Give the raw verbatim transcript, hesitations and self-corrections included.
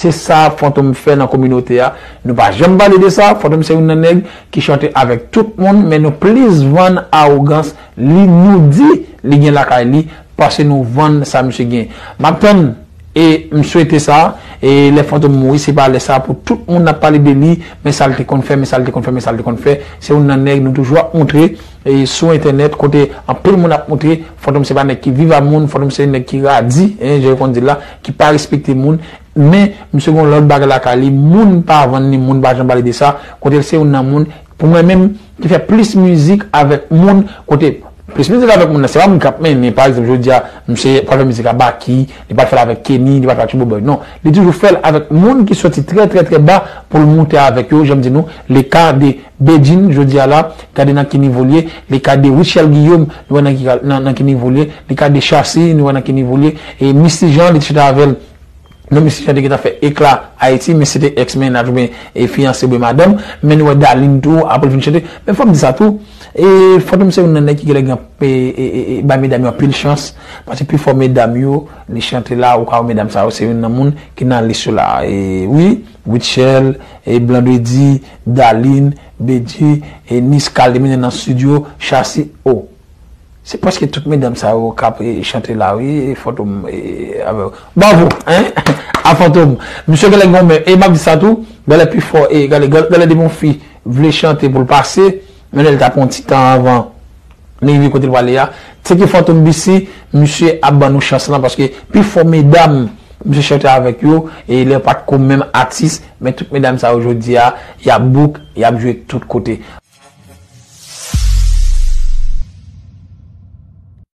Se sa Fantom fè nan kominote a. Nou pa janm pale de sa. Fantom se youn nan nèg ki chante avèk tout moun, men nou plis vann awogans li, nou di li gen lakay li, pase nou vann sa misye gen. M ap tann e m swete sa, e lè Fantom mouri, se pa lè sa pou tout moun ap pale de li, men sa l te konn fè, men sa l te konn fè, men sa l te konn fè. Se youn nan nèg nou toujou ap montre e sou entènèt, kote anpil moun ap montre Fantom se pa nèg ki viv a moun, Fantom se nèg ki radi, en, jan yo konn di l la, ki pa respekte moun. Men misye gon lòt bagay lakay li, moun pa vann li, moun pa janm pale de sa, kote l se youn nan moun, pou mwen menm, ki fè plis mizik avèk moun, kote plis mizik avèk moun nan, se pa moun k ap mennen, pa egzanp, jodi a, misye pral fè mizik a Baky, li pral fè l avèk Kenny, li pral fè l ak Triple Boy, non. Li toujou fè l avèk moun ki soti trè, trè, trè ba pou l moute avèk yo, jan m di nou, le ka de Bedjine, jodi a la, gade nan ki nivo l ye, le ka de Rutshelle Guillaume, nou wè nan ki, nan, nan ki nivo l ye, le ka de Shassy, nou wè nan ki nivo l ye, e Misty Jean, li te chante avè l, non, Misty Jean te gentan fè ekla Ayiti, men se te ex mennaj oubyen e fiyanse oubyen madanm, men nou wè Darline tou, apre l fin chante, men fò m di sa tou, e Fantom se youn nan nèg ki genlè gen, e, e, e, e, bay medam yo anpil chans, paske pifò medam yo, li chante la, ou ka wè medam sa yo, se youn nan moun ki nan lis yo la, e wi, Rutshelle, e Blondedy, Darline, Bedji, e Niska, li te mennen nan studio, Shassy, o. Se prèske tout medam sa yo k ap, e, chante la, wi, e Fantom, e, avè w. Bravo, hein, a Fantom. Misye genlè gon men, e m ap di sa tou, genlè pifò, e gade, gade, gade depi yon fi vle chante pou l pase, men lè l t ap yon ti tan avan, li rive kote l prale a. Se ke Fantom B C, misye ap ban nou chans lan, paske pifò medam, misye chante avèk yo, e lè pa t ko menm atis, men tout medam sa yo jodi a, y ap book, y ap jwe tout kote.